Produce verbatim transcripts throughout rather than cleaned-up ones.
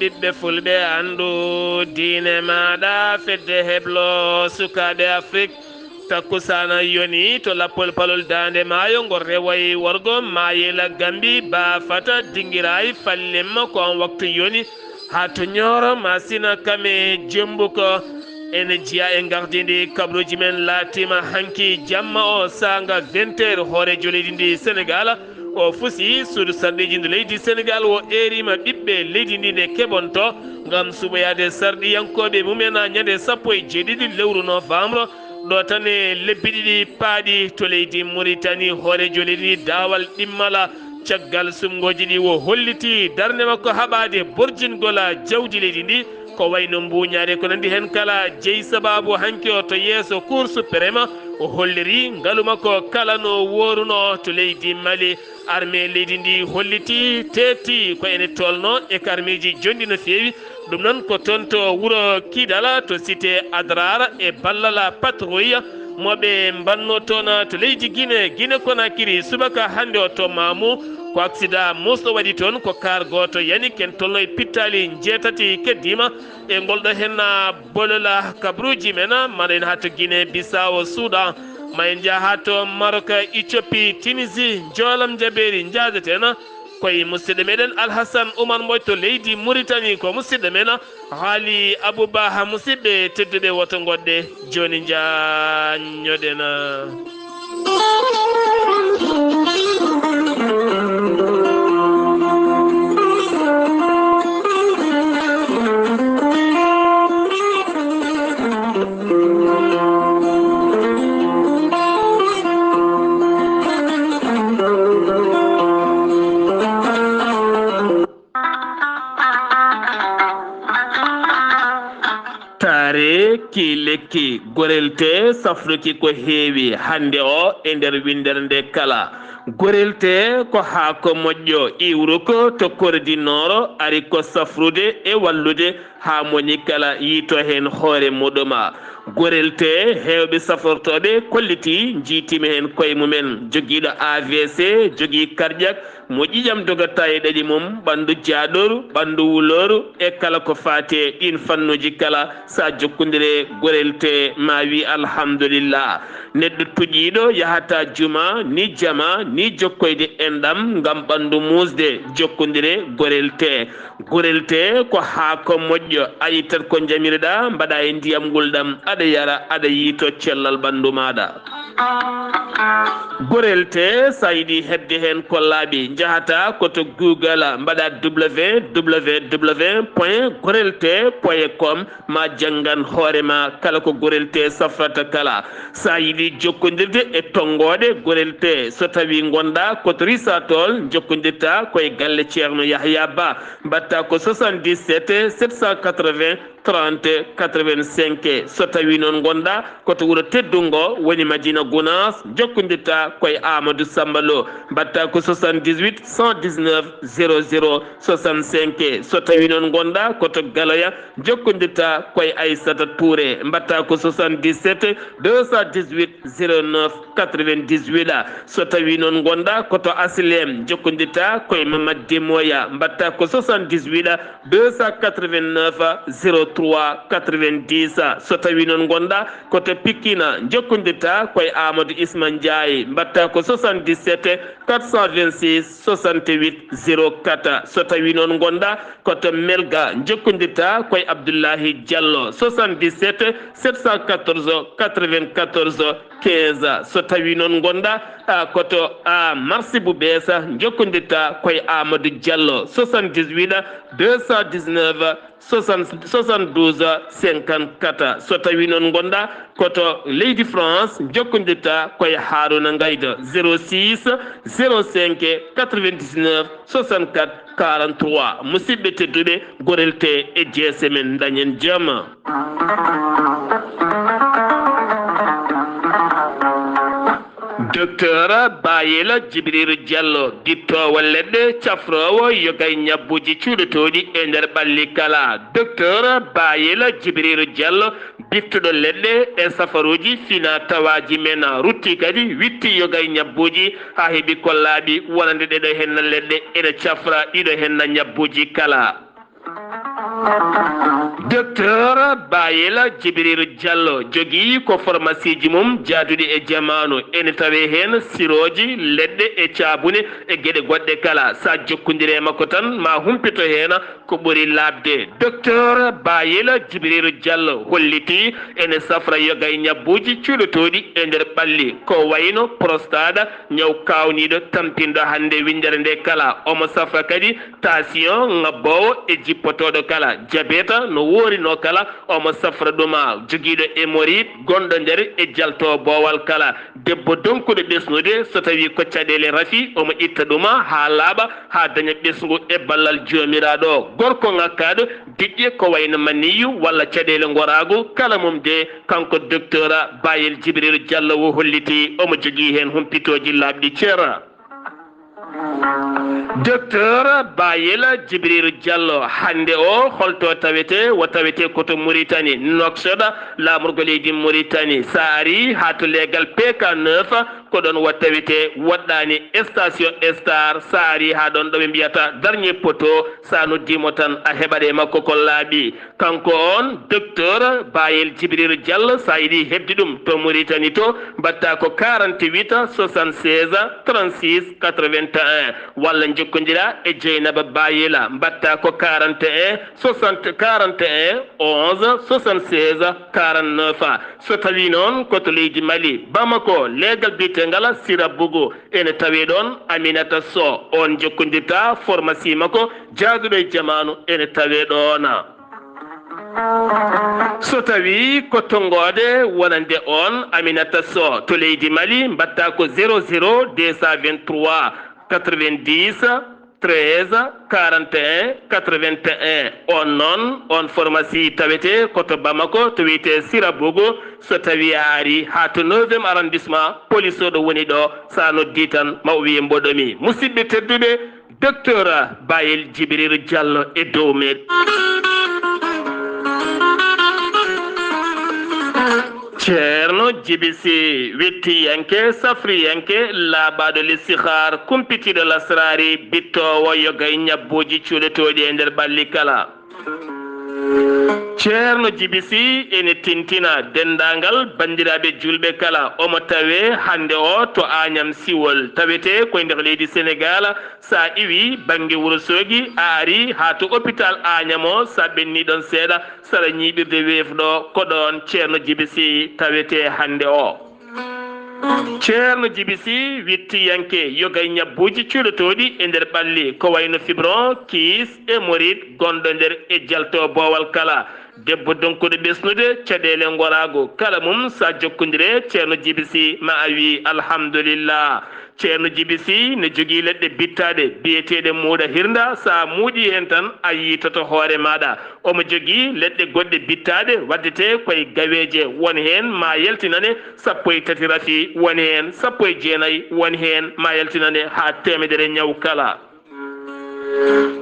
Ɓiɓɓe fulɓe, anndu diine maaɗa, fedde heblo sukaaɓe Afrik. Takkusaana yoni to lappol palol daande maayo, ngol rewayi worgo, maayela Gambi, baafata, dingiraay, fallimma, ko on waktu yoni. Haa to Ñooro, Masina, Kame, Jembuko. Ene jeyaa e ngardiindi kabruuji men laatiima hanki jamma o saanga vingt heures, hooreejo leydi ndi Senegaal. O fusi suudu sarɗiiji ndu leydi Senegaal, o eeriima ɓiɓɓe leydi ndi nde keɓonto ngam suɓoyaade sarɗiyankooɓe mumen ñande sappo e jeeɗiɗi lewru novembre, ɗo tan e lebbi ɗiɗi paaɗi to leydi Muritani. Hooreejo leydi ndi daawal ɗimmal caggal suɓngooji ɗi, o holliti darnde makko haɓaade borjingol jawdi leydi ndi, ko wayno mbuuñaare, ko nanndi heen kala jeyi sabaabu hanki o to yeeso Cour suprême. O holliri ngalu makko kala no wooruno to leydi Mali. Armée leydi ndi holliti, teeti ko ene tolno e karmiiji jonɗi no feewi. Ɗum noon ko toon to wuro Kidala, to cité Adrar e ballal patrouille mo ɓe mbanno toon to leydi Guinée, Guinée Conakry, subaka hannde o to Mamou. Ko accident musɗo waɗi toon, ko kaar gooto yani, ken tolno e pittaali njeetati keddiima. E ngol ɗo heen bolol kabruuji men, mbaɗen haa to Guinée Bissau, Soudan, ma en njah haa to Maroc, Éthiopie, Tunisie, njoolam njabeeri njahdeten. Koye musidɗo meɗen Alhassane Oumar Mbodj to leydi Mauritanie, ko musidɗo men Haali Abou Ba. Musidɓe tedduɓe, woto ngoɗɗe, jooni njaññoɗen. Taare ki lekki, gorelte safruki ko heewi hannde o e nder winndere nde kala. Gorelte ko haako moƴƴo iwruko to kordi nooro, ari ko safrude e wallude haa moni kala yiito heen hoore muɗum. Gorelte heewɓe safortooɓe kolliti, njiitima heen koye mumen. Jogiiɗo A V C, jogii cardiaque, mo ƴiƴam dogata e ɗaɗi mum, ɓanndu jaaɗooru, ɓanndu wulooru, e kala ko faati e ɗiin fannuuji kala, so a jokkondire gorelte, ma wi alhamdulillah. Neɗɗo tuƴiiɗo yahata juma, ni jama, ni jokkoyde enɗam ngam ɓanndu muusde, jokkondire gorelte. Gorelte ko haako moƴƴo, a ittat ko njamirɗa, mbaɗa e ndiyam ngulɗam, aɗa yara, aɗa yiito cellal ɓanndu maaɗa. Gorelte, so a yiɗi heɓde heen ko laaɓi, njahata ko to Google, mbaɗa www point gorelte point com, ma janngan hoore ma kala ko gorelte safrata kala. So a yiɗi jokkondirde e tonngooɗe gorelte, so tawi ngonɗa ko to Risatol, jokkondirta ko e galle Ceerno Yahya Ba, mbaɗta ko soixante-dix-sept sept cent quatre-vingts trente quatre-vingt-cinq. So tawi noon ngonɗa ko to wuro teddungo woni Madina Gounass, jokkondirta ko e Amadou Samba Lo, mbaɗta ko soixante-dix-huit cent dix-neuf zéro zéro soixante-cinq. So tawi noon ngonɗa ko to Galoya, jokkondirta ko e Aissata Touré, mbaɗta ko soixante-dix-sept deux cent dix-huit zéro neuf quatre-vingt-dix-huit. So tawi noon ngonɗa ko to Aslem, jokkondirta ko e Mamad Demoya, mbaɗta ko soixante-dix-huit deux cent quatre-vingt-neuf zéro trois quatre-vingt-dix. So tawi noon ngonɗa ko to Pikine, jokkondirta ko e Amadou Isma Ndiaye, mbaɗta ko soixante-dix-sept quatre cent vingt-six soixante-huit zéro quatre. So tawi noon ngonɗa ko to Melga, jokkondirta ko e Abdoulahi Diallo, soixante-dix-sept sept cent quatorze quatre-vingt-quatorze quinze. So tawi noon ngonɗa, a, ko to, a, Marsi bu bees, jokkondirta ko e Amadou Diallo, soixante-dix-huit deux cent dix-neuf soixante, soixante-douze cinquante-quatre. So tawi noon ngonɗa ko to leydi France, jokkondirta ko e Harouna Ngaydo, zéro six zéro cinq quatre-vingt-dix-neuf soixante-quatre quarante-trois. Musidɓe tedduɓe, gorelte e jeese men, dañen jam. Docteur Bayela Djibriru Diallo, bittoowo leɗɗe, cafroowo yoga e ñabbuuji cuuɗotooɗi e nder ɓalli kala. Docteur Bayela Djibriru Diallo, bittuɗo leɗɗe e safaruuji fina tawaaji men, rutti kadi witti yoga e ñabbuuji haa heɓi ko laaɓi, wonande ɗeɗo henna leɗɗe ene cafra ɗiɗo henna ñabbuuji kala. Docteur Bayel Jibril Diallo jogii ko formasiiji mum jaaduɗi e jamaanu. Ene tawee heen sirooji, leɗɗe e caabune e geɗe goɗɗe kala. So a jokkondirii e makko tan, ma humpito heen ko ɓuri laaɓde. Docteur Bayel Jibril Diallo hollitii ene safra yoga e ñabbuuji cuɗotooɗi e nder ɓalli, ko wayno prostate, ñaw kaawniiɗo tampinɗo hannde winndere nde kala. Omo safra kadi tension ŋabboowo e jippotooɗo kala, diabète no woorinoo kala, omo safra ɗum. Jogiiɗo hémorroïde gonɗo nder e jaltoowo boowal kala, debbo donkuɗo ɓesnude, so tawii ko caɗeele rafi, omo itta ɗum haa laaɓa, haa daña ɓesngu e ballal Joomiraaɗo. Gorko ŋakkaaɗo diƴƴe ko wayno maniyu walla caɗeele ngoraagu, kala mum de, kanko Docteur Bayel Jibril Diallo o holliti omo jogii heen humpitooji laaɓɗi cer. Docteur Bayel Jibril Diallo, hannde o holto tawete? O tawete ko to Mauritanie, Nouakchott, laamorgo leydi Mauritanie. So a ari haa to leegal P K neuf, ko ɗoon o tawete, woɗɗaani station Star. So a ari haa ɗoon ɗo ɓe mbiyata Dernier Poteau, so a noddii mo tan, a heɓat e makko ko laaɓi. Kanko on, Docteur Bayel Jibril Diallo, so a yiɗi heɓde ɗum to Mauritanie to, mbaɗta ko quarante-huit soixante-seize trente-six quatre-vingt-un, walla njokkondiraa e Dieynaba Bayel, mbaɗta ko quarante et un soixante, quarante et un onze soixante-seize quarante-neuf. So tawii noon ko to leydi Mali, Bamako, leegal biyeteengal Sira Bougou, ene tawee ɗoon Aminata Sow, oon jokkondirta formasi makko jaaduɗo e jamaanu, ene tawee ɗoon. So tawii ko tonngoode wonande oon Aminata Sow to leydi Mali, mbaɗta ko zéro zéro deux cent vingt-trois quatre-vingt-dix treize quarante et un quatre-vingt-un. On noon, on formasi tawete ko to Bamako, to wiyetee Sira Bougou. So tawii a ari haa to neuvième arrondissement, police o ɗo woni ɗo, so a noddii tan, ma o wiye mboɗo mi. Musidɓe tedduɓe, Docteur Bayel Jibril Diallo e dow meɗen. Ceerno Jibi Si, wittiyanke, safriyanke, laaɓaaɗo listihaar, kumpitiiɗo lasraari, bittoowo yoga e ñabbuuji cuuɗotooɗi e nder ɓalli kala. Ceerno Jibi Si ene tintina denndaangal banndiraaɓe juulɓe kala. Omo tawee hannde o to Aañam Siwol, tawetee ko e nder leydi Senegaal. So a iwii bannge Wuro Soogi, a arii haa to opitaal Aañam o, so a ɓennii ɗoon seeɗa, sara ñiiɓirde weef ɗo, ko ɗoon Ceerno Jibi Si tawetee hannde o. Ceerno Jibi Si, wittiyanke yoga e ñabbuuji cuuɗotooɗi e nder ɓalli, ko wayno fibron, kiis, hémorroïde gonɗo nder e jalto boowal kala. Debbo donkuɗo ɓesnude, caɗeele ngoraago kala mum, so a jokkondirii e Ceerno Jibi Si, ma a wii alhamdulillah. Ceerno Jibi Si ne jogii leɗɗe bittaaɗe biyeteeɗe muuɗa hirnda. So a muuƴii heen tan, a yiitoto hoore maaɗa. Omo jogii leɗɗe goɗɗe bittaaɗe, waɗetee ko e gaweeje, won heen ma yaltinane sappo e tati rafi, won heen sappo e jeenayi, won heen ma yaltinane haa teemedere ñaw kala.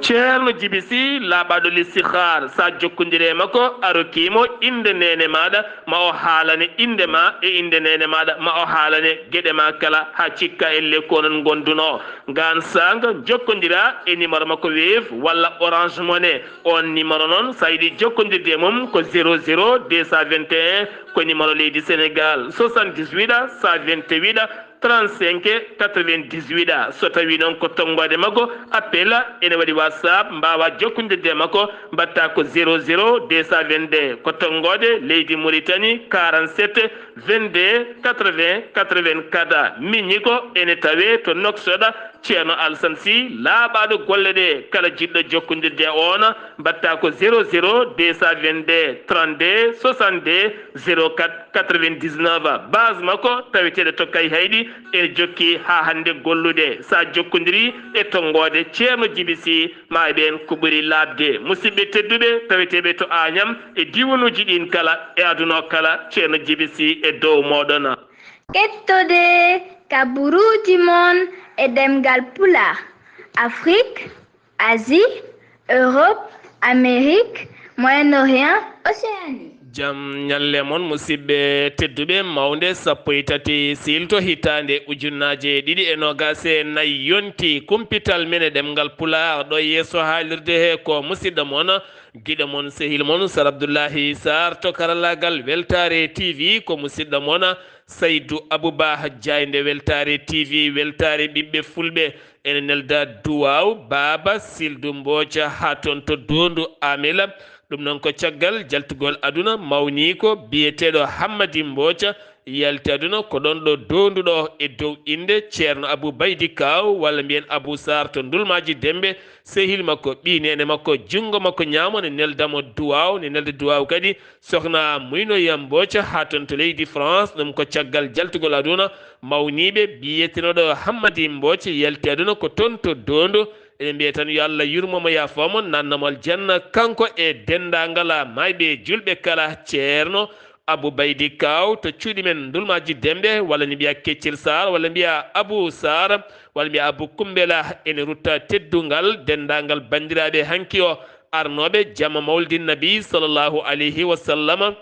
Ceerno Jibi Si, laaɓaaɗo listihaar, so a jokkondirii e makko, a rokkii mo innde neene maaɗa, ma o haalane innde ma e innde neene maaɗa, ma o haalane geɗe ma kala, haa cikka elle ko onon ngondunoo. Ngaan saanga, jokkondiraa e numéro makko Wave walla Orange Money. On numéro noon, so a yiɗi jokkondirde e mum, ko zéro zéro deux cent vingt et un, ko numéro leydi Senegaal, soixante-dix-huit cent vingt-huit trente-cinq quatre-vingt-dix-huit. So tawii noon ko tonngoode makko, appel, ene waɗi WhatsApp, mbaawaa jokkondirde e makko, mbaɗta ko zéro zéro deux cent vingt-deux, ko tonngoode leydi Mauritanie, quarante-sept vingt-deux quatre-vingts quatre-vingt-quatre. Miñi ko ene tawee to Nouakchott, Ceerno Alsan Si, laaɓaaɗo golle ɗe, kala jiɗɗo jokkondirde e oon, mbaɗta ko zéro zéro deux cent vingt-deux trente-deux soixante-deux zéro quatre quatre-vingt-dix-neuf. Base makko taweteeɗo to Kayhayɗi, ene jokki haa hannde gollude. So a jokkondirii e tonngoode Ceerno Jibi Si, ma e ɓeen ko ɓuri laaɓde. Musidɓe tedduɓe, taweteeɓe to Aañam e diiwanuuji ɗiin kala e aduna o kala, Ceerno Jibi Si e dow mooɗon. Kettode ka buruuji mon e ɗemngal Pulaar, Afrique, Asie, Europe, Amérique, Moyen-Orient, Océanie. Jam ñalle mon, musidɓe tedduɓe. Mawnde sappo e tati siilto, hitaande ujunnaaje ɗiɗi e noogaas e nayi yonti. Kumpital men e ɗemngal Pulaar, ɗo yeeso haalirde he ko musidɗo mon, giɗo mon, sehil mon, Sar Abdullahi Sar to karallaagal Weltaare T V. Ko musidɗo mon, Saydu Abuba Jaaynde, Weltaare T V, weltaare ɓiɓɓe fulɓe. Ene nelda duwaaw Baaba Sildu Mbooca haa toon to Doondu Amila. Ɗum noon ko caggal jaltugol aduna mawniiko biyeteeɗo Hammadi Mbooca yalti aduna ko ɗoon ɗo Doondu ɗo, e dow innde Ceerno Abu Baydi Kaaw, walla mbiyen Abu Saar to Ndulmaaji Demmbe, sehil makko, ɓii neene makko, junngo makko ñaamo ne nelda mo duwaaw, ne nelda duwaaw kadi Sokhna Muynoya Mbooca haa toon to leydi France. Ɗum ko caggal jaltugol aduna mawniiɓe biyetenooɗo Hammadi Mbooca yalti aduna ko toon to Doondu. Eɗen mbiya tan yo Allah yurmo mo, yaafo mo, nanna mo aljanna, kanko e denndaangal maayɓe e julɓe kala. Ceerno Abu Baydi Kaaw to cuuɗi men Ndulmaaji Demmbe, walla ne mbiya Keccel Saar, walla mbiya Abu Saar, walla mbiya Abu Kumbela. Ene rutta teddungal denndaangal banndiraaɓe hanki o arnooɓe jamma Mawlidi Nabi sallallahu alayhi wa sallam.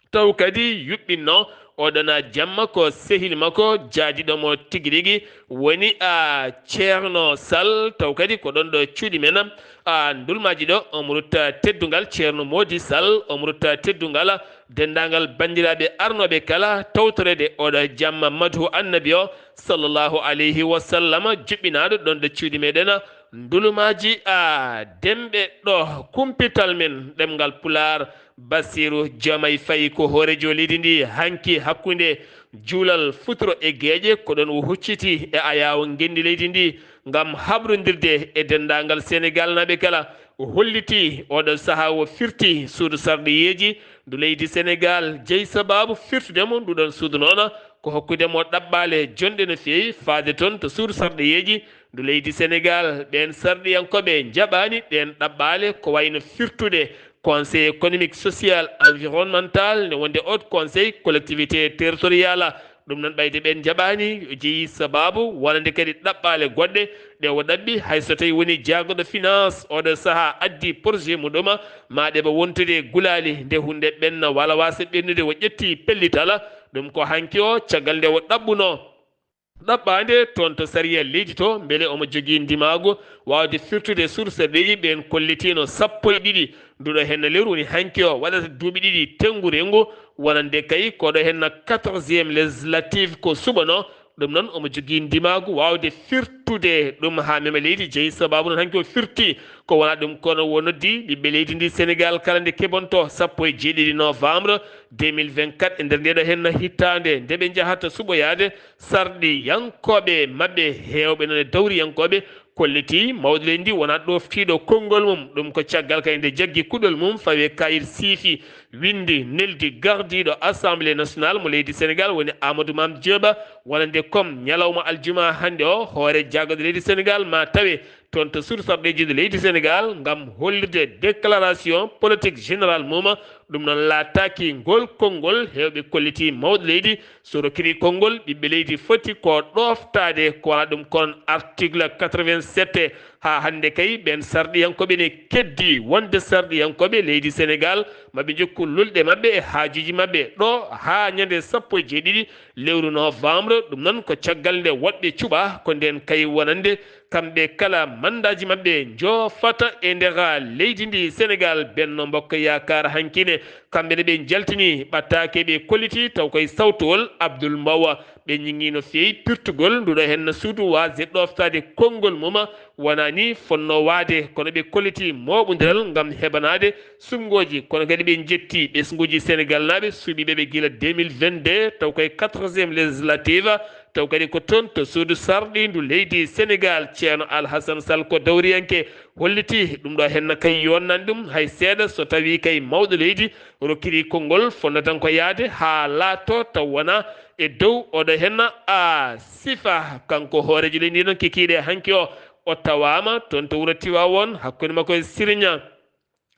Taw kadi yuɓɓinno oɗona jamma ko sehil makko jaadiɗo mo tigi rigi woni a Ceerno Sall. Taw kadi ko ɗon ɗo cuuɗi men a Ndulmaaji ɗo, omo rutta teddungal. Ceerno Moodi Sall omo rutta teddungal denndaangal banndiraaɓe arnooɓe kala tawtoreede oɗo jamma madhu annabi o sallallahu alayhi wa sallam, juɓɓinaaɗo ɗon ɗo cuuɗi meɗen Ndulmaaji a Demmbe ɗo. Kumpital men ɗemngal Pulaar, Basiiru Jomaay Fay ko hooreejo leydi ndi hanki hakkunde juulal futuro e geeƴe, ko ɗon o hucciti e ayaawo ngenndi leydi ndi ngam haɓrondirde e denndaangal Senegaalnaaɓe kala. O holliti oɗo sahaa o firti suudu sarɗiyeeji ndu leydi Senegaal. Jeyi sabaabu firtude mo nduɗon suudu noon ko hokkude mo ɗaɓɓaale jonɗe no feewi faade toon to suudu sarɗiyeeji ndu leydi Senegaal. Ɓeen sarɗiyankooɓe njaɓaani ɗeen ɗaɓɓaale, ko wayno firtude Conseil économique, social, environnemental, ne wonde Haut Conseil collectivité territoriale. Ɗum noon, ɓayde ɓeen njaɓaani, o jeyi sabaabu wonande kadi ɗaɓɓaale goɗɗe ɗe o ɗaɓɓi, hay so tawi woni jaagorɗo finance oɗo sahaa addi projet muɗum, ma ɗeɓa wontude gulaali nde huunde ɓenna walla waasa ɓennude, o ƴetti pellital. Ɗum ko hanki o, caggal nde o ɗaɓɓunoo ɗaɓɓaande toon to sariya leydi to, mbele omo jogii ndimaagu waawde firtude suudu sarɗiiji. Ɓeen kollitiino sappo e ɗiɗi nduɗo henna lewru woni hanki o waɗata duuɓi ɗiɗi tenngu renngu, wonande kay koɗo henna quatorzième législative ko suɓano. Ɗum noon omo jogii ndimaagu waawde firtude ɗum haa mema leydi. Jeyi sabaabu noon hanki o firti ko wonaa ɗum, kono o noddi ɓiɓɓe leydi ndi Senegaal kala nde keɓonto sappo e jeeɗiɗi novembre deux mille vingt-quatre, e nder ndeɗo henna hitaande nde ɓe njahata suɓoyaade sarɗiyankooɓe maɓɓe. Heewɓe noon e dawriyankooɓe kolliti mawɗo leydi ndi wonaa ɗoftiiɗo konngol mum. Ɗum ko caggal kadi nde jaggi kuɗol mum fawi e kaayir siifi, winndi, neldi gardiiɗo Assemblée nationale mo leydi Senegaal woni Amadou Mame Diop, wonande kom ñalawma aljuma hannde o, hoore jaagorɗe leydi Senegaal ma tawe toon to suudu sarɗiiji ndu leydi Senegaal ngam hollirde déclaration politique générale mum. Ɗum noon laataaki ngol konngol, heewɓe kolliti mawɗo leydi so rokkiri konngol ɓiɓɓe leydi foti ko ɗooftaade, ko wonaa ɗum kono article quatre-vingt-sept. Haa hannde kay ɓeen sarɗiyankooɓe ne keddi wonde sarɗiyankooɓe leydi Senegaal, maɓe njokku lulɗe maɓɓe e haajuuji maɓɓe ɗo haa ñande sappo e jeeɗiɗi lewru novembre. Ɗum noon ko caggal nde woɗɓe cuɓa, ko ndeen kay wonande kamɓe kala mandaaji maɓɓe njoofata e nder leydi ndi Senegaal. Benno Mbokk Yaakaar hankine, kamɓe ne ɓe njaltini ɓattaake, ɓe kolliti taw koye sawtowol Abdoul Mbow. Ɓe ñiŋi no feewi pirtugol nduɗo henna suudu waasde ɗooftaade konngol mum, wonaa ni fotnoo waade, kono ɓe kolliti mooɓondiral ngam heɓanaade suɓngooji. Kono kadi ɓe njetti ɓesnguuji Senegaalnaaɓe suɓiiɓe ɓe gila deux mille vingt-deux, taw koye quatorzième législative, taw kadi ko toon to suudu sarɗiindu leydi Senegaal. Ceerno Alhasan Sall ko dawriyanke holliti ɗum ɗo henna kay yonnani ɗum hay seeɗa so tawii kay mawɗo leydi rokkiri konngol fonnatankoyaade haa laato taw wonaa e dow oɗo henna a sifa. Kanko hooreejo leydi ndi noon kikiiɗe hanki o, o tawaama toon to wuro Tiwaawoon hakkunde makko e Siriña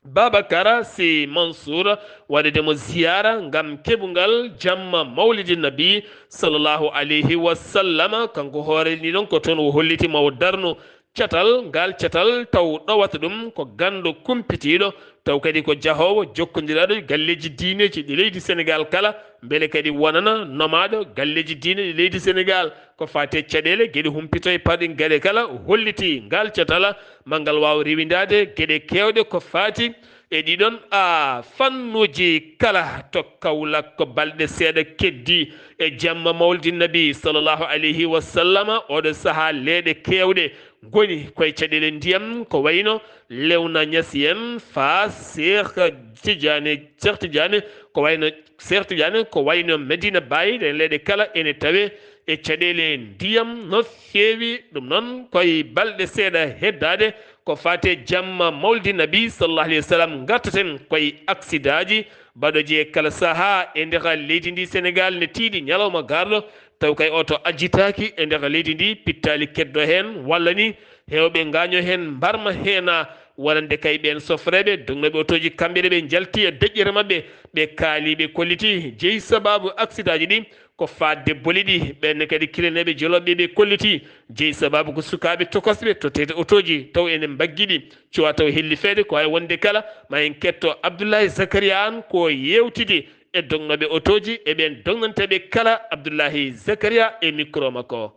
Babacar Sy Mansour, waɗude mo ziyaara ngam keɓungal jamma Mawlidi Nabi sallallahu alayhi wa sallam. Kanko hooreejo ndi noon ko toon o holliti ma o darnu catal, ngal catal taw ɗowata ɗum ko ganndo kumpitiiɗo, taw kadi ko jahoowo jokkondiraaɗo galleeji diineeji ɗi leydi Senegaal kala, mbele kadi wonana nomaaɗo galleeji diine ɗi leydi Senegaal. Ko faati e caɗeele, geɗe humpito e parɗi gaɗe kala, holliti ngal catal, ma ngal waaw rewindaade geɗe keewɗe ko faati e ɗiɗon, a, fannuuji kala. To Kawlak ko balɗe seeɗa keddi e jamma Mawlidi Nabi sallallahu alayhi wa sallam, oɗo sahaa leeɗe keewɗe ngoni koye caɗeele ndiyam, ko wayno Lewna Ñasi en, Faas, Seex Tijaani, Seex Tijaani, ko wayno Seex Tijaani, ko wayno Medina Baay, ɗeen leeɗe kala ene tawee e caɗeele ndiyam no feewi. Ɗum noon, koye balɗe seeɗa heddaade ko faati e jamma Mawlidi Nabi sallallahu alayhi wa sallam, ngartaten koye aksidaaji baɗooji e kala sahaa e nder leydi ndi Senegaal, ne tiiɗi ñalawma garɗo, taw kay oto ajjitaaki e nder leydi ndi, pittaali keddo heen, walla ni heewɓe ngaaño heen, mbarma heen, wonande kay ɓeen sofreeɓe, dognooɓe otooji, kamɓe ne ɓe njalti e deƴƴere maɓɓe, ɓe kaali, ɓe kolliti jeyi sabaabu aksidaaji ɗi ko faatde boliɗi, ɓeen ne kadi kilineeɓe jolooɓe ɓe kolliti jeyi sabaabu ko sukaaɓe tokosɓe totteyde otooji, taw ene mbaggi ɗi, cuwa taw hellifeede. Ko hay wonde kala, ma en ketto Abdoulaye Zakaria Anne ko yeewtidi e dognooɓe otooji e ɓeen dognanteeɓe kala. Abdoulaye Zakaria e micro makko.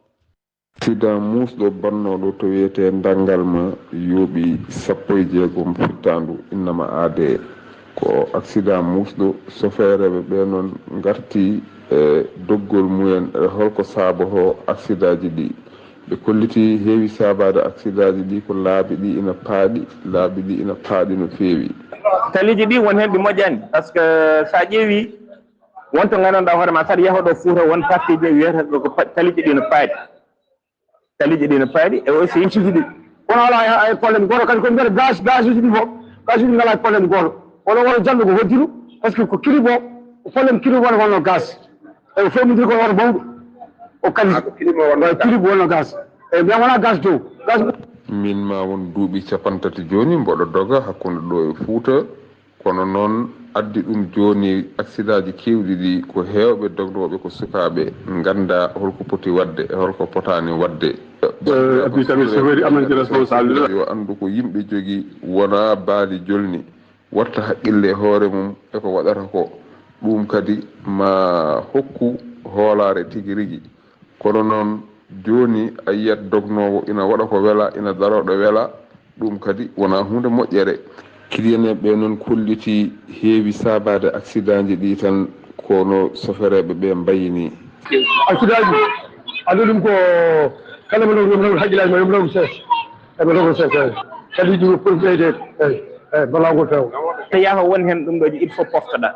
Accident muusɗo bannooɗo to wiyetee Ndanngalma yooɓi sappo e jeegom fittaandu innama aadee. Ko accident muusɗo, sofeereeɓe ɓee noon ngarti e doggol mumen. E holko saabotoo accidentji ɗi? Ɓe kolliti heewi saabaade accidentji ɗi ko laabi ɗi ina paaɗi, laabi ɗi ina paaɗi no feewi. Taliiji ɗi won heen ɗi moƴƴaani, par ce que so a ƴeewi won to nganndanɗaa hoore ma, saɗa yaha ɗo Fuuta, won partie ji wiyata ko, ko pa-, taliiji ɗi no paaɗi. Taliiji ɗi no paaɗi, e aussi suuji ɗi. Kono alaa hay, hay problème gooto, kadi ko mbiyata gaz, gaz uji ɗi fof, gaz uji ngalaa problème gooto. Oɗo woto janndu ko hoddiru, par ce que ko kiri bo, ko problème kiri wona wonno gaz. E o fewmondiri ko woto mawɗo. O kadi. Ah, ko kiri mo wonno gaz. Kiri mo wonno gaz. E mbiyan wonaa gaz dow. Gaz. Min ma won duuɓi cappanɗe tati jooni mboɗo doga hakkunde ɗo e Fuuta. Kono noon, addi ɗum jooni, aksidaaji keewɗi ɗi, ko heewɓe dognooɓe ko sukaaɓe, nganndaa holko poti waɗde e holko potaani waɗde. Eh, et puis tamit, chauffeur yi am nañ ci responsabilité. Yo anndu ko yimɓe jogii, wonaa baali jolni, watta haqqille e hoore mum e ko waɗata ko. Ɗum kadi ma hokku hoolaare tigi rigi. Kono noon, jooni a yiyat dognoowo ina waɗa ko wela, ina daroo ɗo wela, ɗum kadi wonaa huunde moƴƴere. Kiliyaneeɓe ɓee noon kolliti heewi saabaade aksidaanji ɗii tan, kono sofereeɓe ɓee mbayni. Aksidaanji, anndu ɗum ko kala mo nawri, mo nawri hakkillaaji ma, yo mo nawru sees. Eɓe nawru sees, eey. Kadi ɗum ko profité, eey, eey, ballagol feewa. Te yaha won heen ɗum ɗo, il faut poftoɗaa.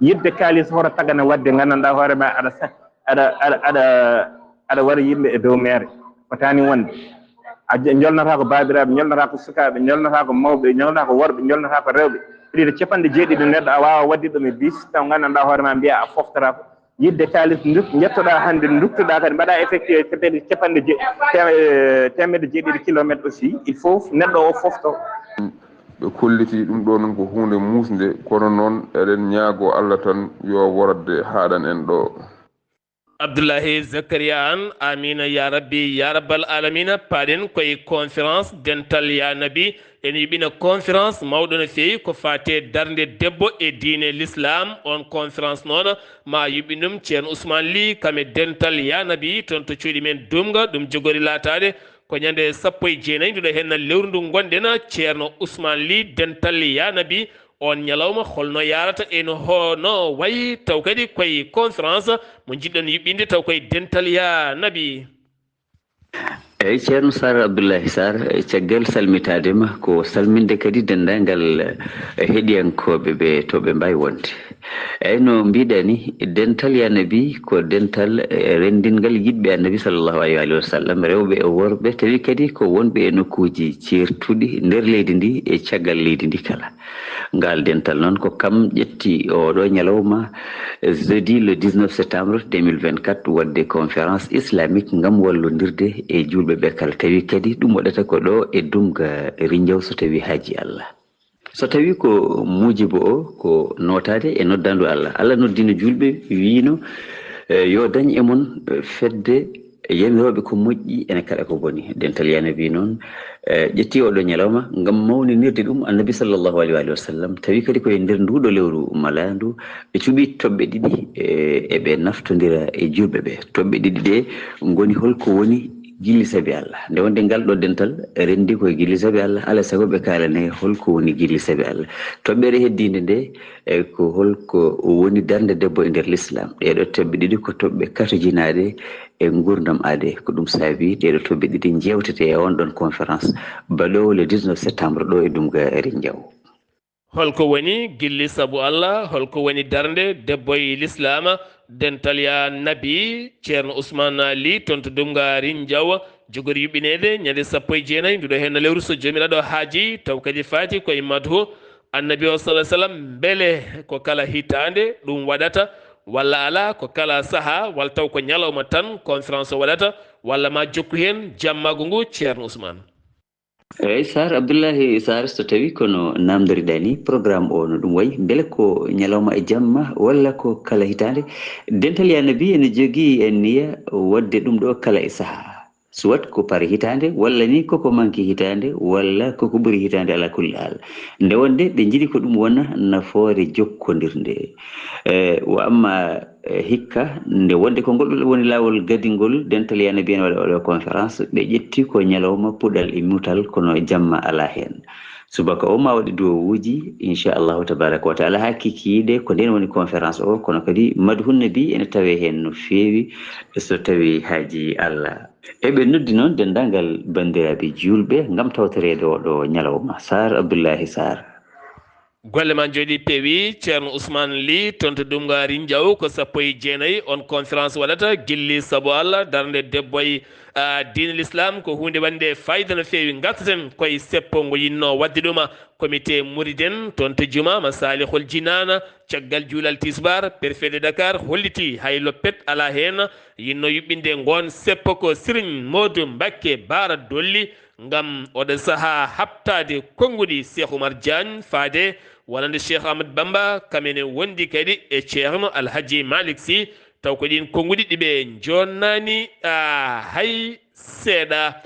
Yiɗde kaalis hoto tagane waɗde, nganndanɗaa hoore ma aɗa sa-, aɗa, aɗa, aɗa, aɗa wara yimɓe e dow meere. Fotaani wonde. A j-, njolnataa ko baabiraaɓe, njolnataa ko sukaaɓe, njolnataa ko mawɓe, njolnataa ko worɓe, njolnataa ko rewɓe. Ɗiɗo capanɗe jeeɗiɗi neɗɗo a waawaa waɗde ɗum e bis, taw nganndanɗaa hoore ma mbiyaa a foftotaako. Yiɗde kaalis nduk-, njettoɗaa hannde, nduktoɗaa kadi mbaɗaa effectué peut-être capanɗe je-, te-, teemedde jeeɗiɗi kilomètre aussi, il faut neɗɗo o fofto. Ɓe kolliti ɗum ɗo noon ko huunde muusnde, kono noon eɗen ñaagoo Allah tan yo worodde haaɗan en ɗo. Abdullahi Zakariya Aan, amiina yaa rabbi, yaa rabbal aalamiina. Paaɗen koye conférence dental yaa nabi, ene yuɓɓina conférence mawɗo no feewi ko faati e darnde debbo e diine l'islam. On conférence noon ma yuɓɓin ɗum Ceerno Ousmane Ly, kam e dental yaa nabi, toon to cuuɗi men Duumga, ɗum jogori laataade ko ñande sappo e jeenayi nduɗo heen lewru ndu ngonɗen. Ceerno Ousmane Ly, dental yaa nabi, on ñalawma holno yaarata e no, hono wayi, taw kadi koye conférence mo njiɗɗon yuɓɓinde taw koye dental yaa nabi? Eeyi, Ceerno Saar Abdullahi Saar, caggal salmitaade ma, ko salminde kadi denndaangal, eh, heɗiyankooɓe ɓe to ɓe mbaawi wonde. Eeyi, no mbiɗa ni, dental yaa nabi ko dental, eh, renndingal yiɗɓe Annabi sallallahu alaihi wa sallam, rewɓe e worɓe, tawi kadi ko wonɓe e nokkuuji ceertuɗi nder leydi ndi e caggal leydi ndi kala. Ngal dental noon ko kam ƴetti oɗo ñalawma, jeudi le dix-neuf septembre deux mille vingt-quatre, waɗde conférence islamique ngam wallondirde e juulɓe ɓe kala. Tawi kadi ɗum waɗata ko ɗo e Dumga Rinjaw, so tawi haaji Allah. So tawi ko muujibo o, ko nootaade e noddaandu Allah. Allah noddino juulɓe, wiino, eh, yo dañ e mon, eh, fedde Yamirooɓe ko moƴƴi, ene kaɗa ko boni. Dental yaa Nabi noon, eh, ƴetti oɗo ñalawma ngam mawninirde ɗum Annabi sallallahu alaihi wa sallam, tawi kadi ko e nder nduɗo lewru malaandu, ɓe cuɓi toɓɓe ɗiɗi, eh, eɓe naftondira e julɓe ɓe. Toɓɓe ɗiɗi ɗe ngoni holko woni gilli sabi Allah. Nde wonde ngal ɗo dental rendi ko e gilli sabi Allah, alaa sago ɓe kaalane holko woni gilli sabi Allah. Toɓɓere heddiinde nde, e ko holko woni darnde debbo e nder Lislaam. Ɗee ɗo toɓɓe ɗiɗi ko toɓɓe katojinaaɗe e nguurndam aadee. Ko ɗum saabi ɗee ɗo toɓɓe ɗiɗi jeewtete e on ɗon conférence baɗoowo le dix-neuf septembre ɗo e Dumga Rinjaw. Holko woni gilli sabu Allah? Holko woni darnde debbo e Lislaam? Dental yaa Nabi, Ceerno Usmaan Li, toon to Dumga Rinjaw, jogori yuɓɓineede ñande sappo e jeenayi nduɗo heen lewru, so Joomiraaɗo haaji, taw kadi faati ko e madhu Annabi o, sallallahu alaihi wa sallam. Mbele ko kala hitaande ɗum waɗata, walla alaa, ko kala sahaa, walla taw ko ñalawma tan conférence o waɗata, walla ma jokku heen jammaagu ngu, Ceerno Usmaan? Eey, Saar Abdullahi Saar, so tawi kono naamndoriɗaa ni, programme o no ɗum wayi, mbele ko ñalawma e jamma walla ko kala hitaande? Dental yaa Nabi ene jogii e niya waɗde ɗum ɗo kala e sahaa. Soit ko par hitaande, walla ni koko manki hitaande, walla koko ɓuri hitaande, ala kulli haal. Nde wonde ɓe njiɗi ko ɗum wona nafoore jokkondirnde. Eh, wa amma, eh, hikka, nde wonde ko ngol woni laawol gadingol, dental yaa Nabi ene waɗa oɗo conférence, ɓe ƴetti ko ñalawma puɗal e mutal, kono jamma alaa heen. Subaka o ma waɗi duwowuuji, inchallahu tabaraka wa taala, haa kikiiɗe, ko ndeen woni conférence o, kono kadi madhun Nabi ene tawee heen no feewi, so tawi haaji Allah. Eɓe noddi noon denndaangal banndiraaɓe juulɓe ngam tawtoreede oɗo ñalawma. Saar Abdullahi Saar. Golle ma njooɗi peewi, Ceerno Usmaan Li, toon to Dumga Rinjaw, ko sappo e jeenayi on conférence waɗata gilli sabu Allah, darnde debbo e, ah, diine Lislaam, ko huunde wonde fayda no feewi. Ngartaten koye seppo ngo yinno waɗde ɗum, comité Muriden, toon to Juma Masalihul Jinaan, caggal juulal tisbaar, préfet de Dakar holliti hay loppet alaa heen, yinno yuɓɓinde ngoon seppo ko Serigne Modou Mbacké Bara Dolly, ngam oɗo sahaa haɓtaade konnguɗi Cheikh Oumar Diagne faade wonande Cheikh Ahmad Bamba, kam ene wondi kadi e Ceerno Alhaji Malick Sy, taw ko ɗiin konnguɗi ɗi ɓe joonnaani, ah, hay seeɗa.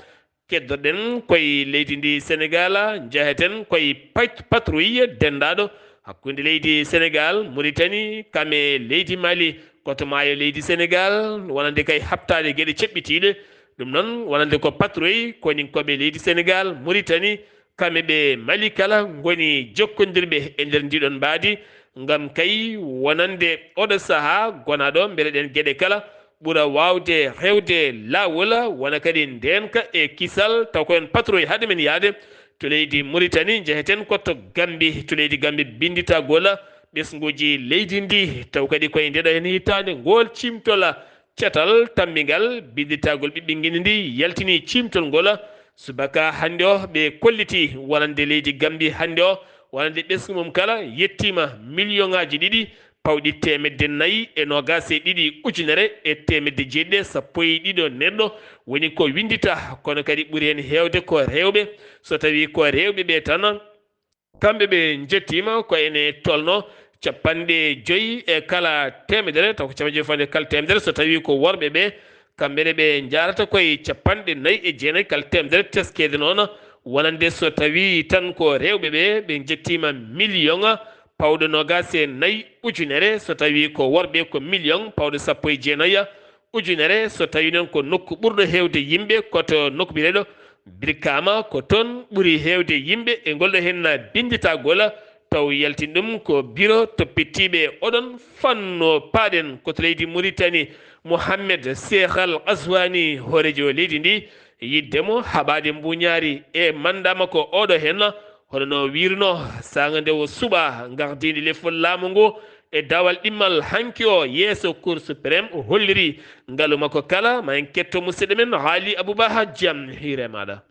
Keddoɗen koye leydi ndi Sénégal, njaheten koye pat-, patrouille denndaaɗo hakkunde leydi Sénégal, Mauritanie, kam e leydi Mali, koto maayo leydi Sénégal, wonande kay haɓtaade geɗe ceɓɓitiiɗe. Ɗum noon, wonande ko patrouille koninkooɓe leydi Sénégal, Mauritanie, kam e ɓe Mali kala ngoni jokkondirɓe e nder ndiɗon mbaadi, ngam kay wonande oɗo sahaa gonaaɗo mbele ɗen geɗe kala ɓura waawde rewde laawol, wona kadi ndeenka e kisal, taw ko en patrouille hade men yahde to leydi Mauritanie, njeheten ko to Gambie, to leydi Gambie binnditagol ɓesnguuji leydi ndi, taw kadi koye ndeɗo heen hitaande ngol ciimtol catal tammbingal binnditagol ɓiɓɓe ngenndi ndi yaltini ciimtol ngol. Subaka hannde o ɓe kolliti wonande leydi Gambie hannde o, wonande ɓesngu mum kala yettiima million ŋaaji ɗiɗi pawɗi teemedde nayi e noogaas e ɗiɗi ujunere e teemedde jeeɗiɗi e sappo e ɗiɗo neɗɗo woni ko winndita, kono kadi ɓuri heen heewde ko rewɓe. So tawi ko rewɓe ɓe tan, kamɓe ɓe njettiima ko ene tolno capanɗe joyi e kala teemedere, taw ko capanɗe joyi fawde kala teemedere. So tawi ko worɓe ɓe, kamɓe ne ɓe njaarata koye capanɗe nayi e jeenayi kala teemedere, teskeede noon wonande so tawi tan ko rewɓe ɓe, ɓe njettiima million pawɗo noogaas e nayi ujunere, so tawi ko worɓe ko million pawɗo sappo e jeenayi ujunere, so tawi noon ko nokku ɓurɗo heewde yimɓe ko to nokku biyeteeɗo Birkama, ko toon ɓuri heewde yimɓe e ngol ɗo heen binnditagol, taw yaltin ɗum ko biro toppitiiɓe oɗon fannu. Paaɗen ko to leydi Mauritanie, Mohamed Cheikh Al Ghazouani, hooreejo leydi ndi, yiɗde mo haɓaade mbuuñaari e mannda makko oɗo heen, hono no wiirno saanga nde o suɓa ngardiindi lefol laamu ngu e dawal ɗimmal hanki o yeeso Cour suprême, o holliri ngalu makko kala. Ma en ketto musidɗo men Haali Abou Baha, jam hiire maaɗa.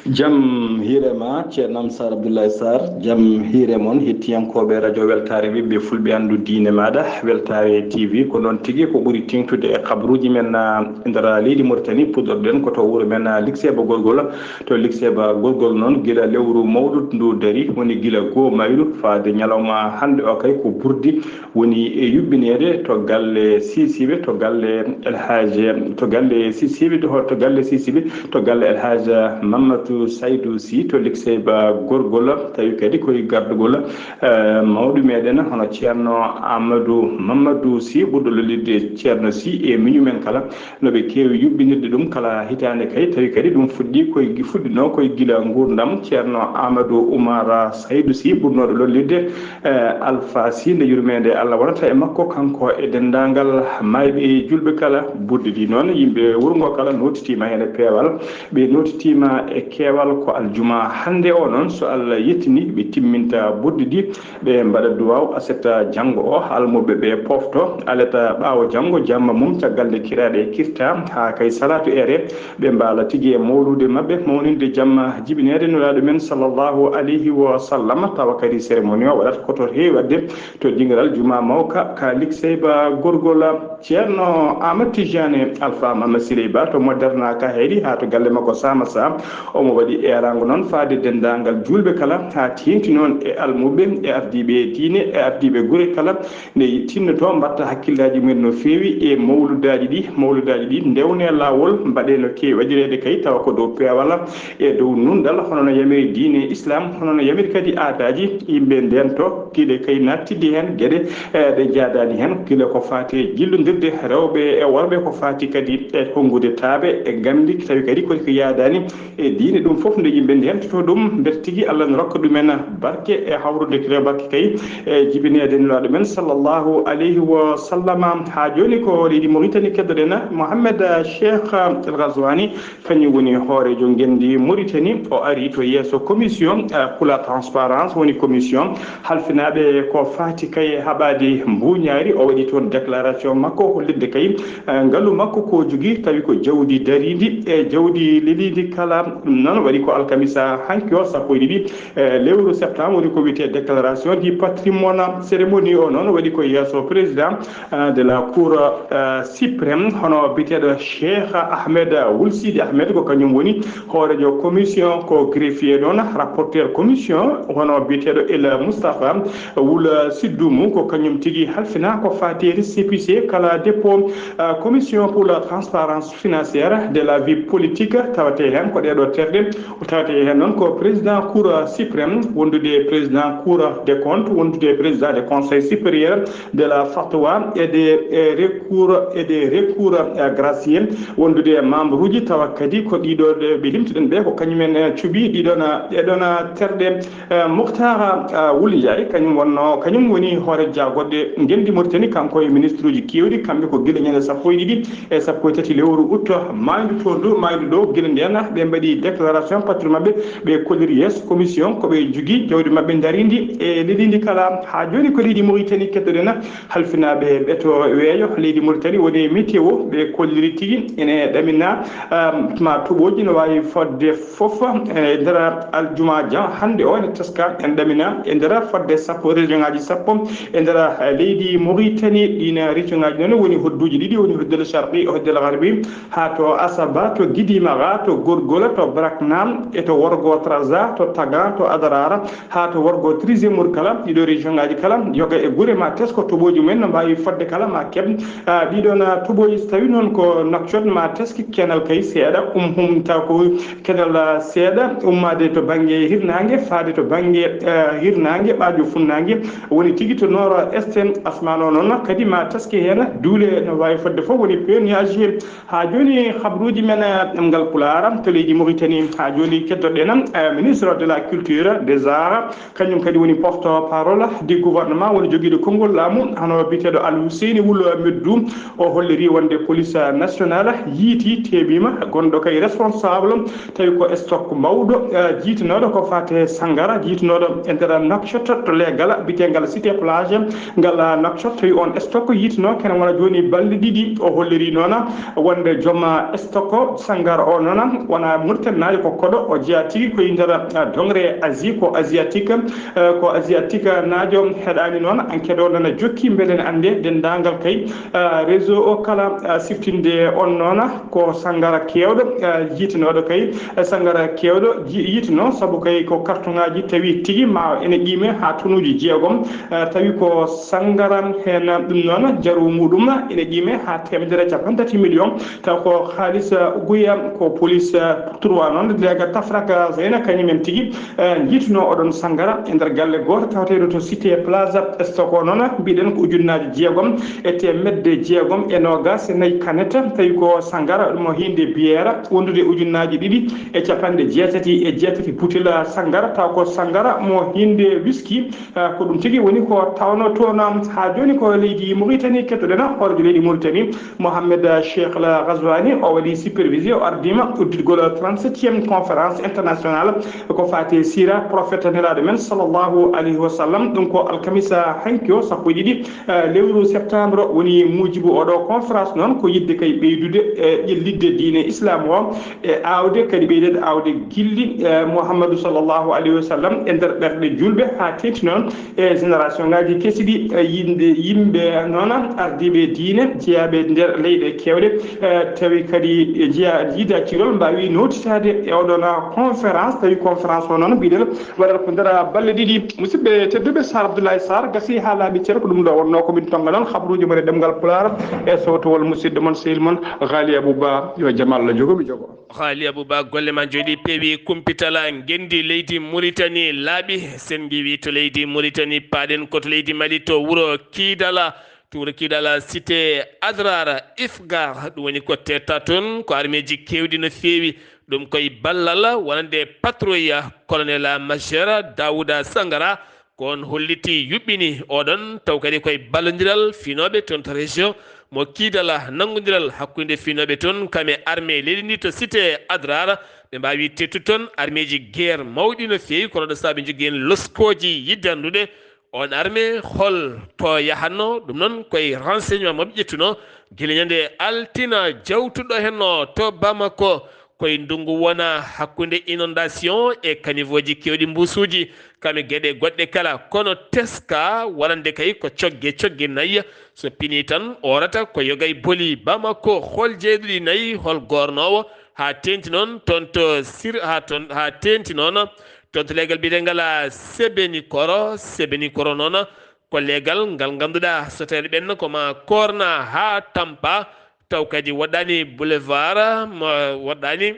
Jam hiire ma, Ceerno Amsar Abdoulaye Sarr. Jam hiire mon, hettiyankooɓe Radio Weltaare, ɓiɓɓe fulɓe, anndu diine maaɗa, Weltaare T V. Ko noon tigi, ko ɓuri teeŋtude e kabaruuji men, ah, e nder leydi Mauritanie, puɗɗorɗen ko to wuro men, ah, Likseeba Gorgol. To Likseeba Gorgol noon, gila lewru mawɗo ndu dari, woni gila goo mayru faade ñalawma hannde o kay, ko burdi woni e yuɓɓineede to galle Sisiɓe, to galle El Hadj, to galle Sisiɓe, to, to galle Sisiɓe, to galle El Hadj Mamadou Saydou Sy, to Likseeba Gorgol, tawi kadi koye gardugol, eh, mawɗo meɗen, hono Ceerno Amadou Mamadou Sy, ɓurɗo lollirde Ceerno Sy, e miñum en kala, no ɓe keewi yuɓɓinirde ɗum kala hitaande kay, tawi kadi ɗum fuɗɗi koye gi-, fuɗɗinoo koye gila nguurndam Ceerno Amadou Oumar Saydou Sy, ɓurnooɗo lollirde, eh, Alpha Sy, nde yurmeende Allah wonata e makko, kanko e denndaangal maayɓe e juulɓe kala. Burdi ndi noon, yimɓe wuro ngo kala nootitiima heen e peewal, ɓe nootitiima e keewal. Ko aljuma hannde o noon, so Allah yettini, ɓe timminta burdi ndi. Ɓe mbaɗa duwaaw aset janngo o, almuɓɓe ɓe pofto alet ɓaawo janngo jamma mum, caggal nde kiraaɗe kirta, haa kay salaatu ere, ɓe mbaala tigi e mawluude maɓɓe, mawninde jamma jibineede Nulaaɗo men sallallahu alayhi wa sallam. Tawa kadi cérémonie o waɗata ko to heewi waɗde to dingiral Juma Mawka ka Likseeba Gorgol. Ceerno Amadou Tidiane Alpha Mama Siley Ba to Moderna ka Heydi haa to galle makko Samassa. Omo waɗi eeraango noon faade denndaangal juulɓe kala, haa teeŋti noon e almuɓɓe, e ardiiɓe diine, e ardiiɓe gure kala, nde tinnotoo mbaɗta hakkillaaji mumen no feewi e mawludaaji ɗi, mawludaaji ɗi ndewnee laawol, mbaɗee no keewi waɗireede kay, tawa ko dow peewal, e dow nunɗal, hono no yamiri diine Islam, hono no yamiri kadi aadaaji, yimɓe ndento, gila kay nattidi heen geɗe, eh, ɗe njaadaani heen, gila ko faati e jillondirde rewɓe e worɓe, ko faati kadi e honngude taaɓe e nganndi, tawi kadi kadi ko yaadaani e diine. Ɗum fof nde yimɓe ndentoto ɗum, mbete tigi Allah no rokka ɗumen barke e hawrude kadi barke kay e jibineede Nulaaɗo men sallallahu alayhi wa sallam. Haa jooni ko leydi Mauritanie keddoɗen Mohamed Cheikh El Ghazouani, kañum woni hooreejo ngenndi Mauritanie. O ari to yeeso commission, eh, pour la transparence, woni commission halfinaaɓe ko faati kay e haɓaade mbuuñaari. O waɗi toon déclaration makko hollitde kay, eh, ngalu makko ko jogii, tawi ko jawdi dariindi e jawdi leliindi kala. Ɗum noon waɗi ko alkamisa hanki o, sappo e ɗiɗi, eh, lewru septembre, woni ko wiyetee déclaration du patrimoine. Cérémonie o noon waɗi ko yeeso président, eh, de la Cour, eh, suprême, hono biyeteeɗo Cheikh Ahmed Wul Sidi Ahmed, ko kañum woni hooreejo commission, ko greffier noon, rapporteur commission, hono biyeteeɗo El Moustapha Wul Siddumu, ko kañum tigi halfinaa ko faati e récépissé kala dépôt, eh, commission pour la transparence financière de la vie politique, tawetee heen ko ɗeeɗo terɗe. O tawetee heen noon ko président Cour suprême, wondude président Cour des comptes, wondude président de conseil supérieur de la fatwa et des, eh, recours, et des recours, eh, gracieux, wondude e membre uji, tawa kadi ko ɗiɗo ɗe ɓe limtuɗen ɓe, ko kañumen, eh, cuɓi ɗiɗon, eh, ɗeɗon, eh, terɗe. Eh, Mouhtara, eh, Wul Ndiaye, kañum wonno, kañum woni hoore jaagoɗe ngenndi Mauritanie, kanko e ministre uji keewɗi, kamɓe ko gila ñande sappo e ɗiɗi e sappo e tati lewru août, maaydu to ndu, maaydu ɗo, gila ndeen ɓe mbaɗi déclaration patrimoine maɓɓe, ɓe kolliri yeeso commission ko ɓe njogii jawdi maɓɓe ndariindi e leydi ndi kala. Haa jooni ko leydi Mauritanie keddoɗen, halfinaaɓe ɓeto weeyo leydi Mauritanie woni météo, ɓe kolliri tigi ene ɗamina, um, ma toɓooji no waawi fodde fof, e nder aljumaaja hannde o ene teska en ɗamina e nder fodde sappo, région ngaji sappo e nder, eh, leydi Mauritanie. Ɗiin région ngaji noon woni hodduuji ɗiɗi, woni hoddel sharqi e hoddel garbi, haa to Asaba, to Gidimara, to Gorgola, to Brakna, e to Worgo Traza, to Tagan, to Adarara, haa to Worgo Trizé Mour kala. Ɗiɗo région ngaji kala, yoga e gure ma tesko toɓooji mumen no mbaawi fodde kala ma keɓ, ah, ɗiɗon, ah, toɓooji. So tawi noon ko Nouakchott ma teski kenal kay seeɗa, um, humta ko kenal, ah, seeɗa, ummaade to bannge hirnaange, faade to bannge, ah, hirnaange, ɓaajo funnaange, woni tigi to nord est, asmaan o noon kadi ma teski heen, duule no waawi fodde fof, woni pe nuage. Haa jooni, habruuji men, eh, ɗemngal Pulaar to leydi Mauritanie. Haa jooni, keddoɗen, eh, ministre de la culture, des arts, kañum kadi woni porte-parole du gouvernement, woni jogiiɗo konngol laamu, hono biyeteeɗo Alhuseyni Wul Meddu. O holliri wonde police nationale yiiti, teeɓiima gonɗo kay responsable, tawi ko stock mawɗo, eh, jiytanooɗo ko faate sanngara, jiytanooɗo e nder Nouakchott to Leegala, biyeteengal Cité Plage, ngal, ah, Nouakchott. Tawi on stock yiitanoo kene wona jooni balɗe ɗiɗi. O holliri noon wonde joom, ah, stock sanngara o noon wona Mauritanie Ari ko koɗo o jeyaa tigi ko e nder, ah, doŋre Asie, ko asiatique, eh, ko asiatique naajo heɗaani noon. Enquête o nana jokki mbele ne annde denndaangal kay, ah, réseau o kala, ah, siftinde on noon ko sanngara keewɗo, ah, yiitanooɗo kay, eh, sanngara keewɗo ji-, yiitanoo sabu kay ko carton ŋaaji tawi tigi ma ene qiime haa tonuuji jeegom, eh, tawi ko sanngara heen ɗum noon jaru muɗum ene qiime haa teemedere e capanɗe tati million. Taw ko haalis, uh, guya ko police, uh, trois noon, leega Tafrak, uh, Zeyna kañum en tigi, uh, njiitunoo oɗon sanngara e nder galle gooto tawateeɗo to Cité Plaza Stock o noon, mbiɗen ko ujunnaaji jeegom e teemedde jeegom e noogaas e nayi kanet, tawi ko sanngara mo hiinde biyeera wondude ujunnaaji ɗiɗi e capanɗe jeetati e jeetati butel sanngara, taw ko sanngara mo hiinde wiski. Ah, ko ɗum tigi woni ko tawno toon, haa jooni ko leydi Mauritanie. Kettoɗen hooreejo leydi Mauritanie, Mohamed Cheikh Al Ghazouani, o waɗi supervisé, o ardima udditgol trente-septième conférence internationale ko faati e siira prophète nelaaɗo men sallallahu alayhi wa sallam. Ɗum ko alkamisa hanki o, sappo e ɗiɗi, eh, lewru septembre, woni muujibu oɗo conférence noon, ko yiɗde kay ɓeydude, eh, ƴellitde diine Islam o e aawde, kadi ɓeydeede aawde gilli, eh, Muhammadu sallallahu alayhi wa sallam e nder ɓerɗe julɓe, haa teeŋti noon e génération ŋaaji kesi ɗi, eh, yimɓe, yimɓe noon ardiiɓe diine, jeyaaɓe nder leyɗe keewɗe, eh, tawi kadi jeya-, jiida cirol mbaawi nootitaade e oɗon conférence, tawi conférence o noon mbiɗen waɗata ko nder balɗe ɗiɗi. Musidɓe tedduɓe, Sar Abdoulaye Sarr gasi haa laaɓi cer, ko ɗum ɗo wonnoo ko min tonga noon habruuji mon e ɗemngal Pulaar e sowtowol musidɗo mon, sehil mon, Ghali Abou Ba, yo jam Allah jogo mi jogo. Haali Abouba, golle ma njooɗi peewi, kumpitala ngenndi leydi Mauritanie laaɓi. Sen ngiwi to leydi Mauritanie, paaɗen ko to leydi Mali, to wuro Kidala, to wuro Kidala, cité Adrar Ifgar, ɗum woni ko teetta toon, ko armeeji keewɗi no feewi. Ɗum koye ballal wonande patrouille colonel major Daouda Sangara, ko on holliti, yuɓɓini oɗon, taw kadi koye ballondiral finooɓe toon to région mo Kidala, nanngondiral hakkunde finooɓe toon kam e armée leydi ndi to cité Adrar. Ɓe mbaawi teettude toon armeeji guerre mawɗi no feewi, kono ɗo saabi njogii heen loskooji yiddannduɗe. On armée hol to yahatno? Ɗum noon koye renseignement mo ɓe ƴettuno gila ñande altina jawtuɗo henno to Bamako. Koye ndunngu wona hakkunde inondation e caniveauji keewɗi mbusuuji, kam e geɗe goɗɗe kala, kono teska wonande kay ko cogge, cogge nayi. So pinii tan, oorata ko yoga e boli Bamako. Hol jeyɗo ɗi nayi, hol goornoowo? Haa teenti noon toon to Sir, haa toon, haa teenti noon toon to leegal biyetengal Sebenikoro, Sebenikoro noon ko leegal ngal ngannduɗaa so tawii ɓenna ko ma koorna haa tampa, taw kadi woɗɗaani boulevard, mo woɗɗaani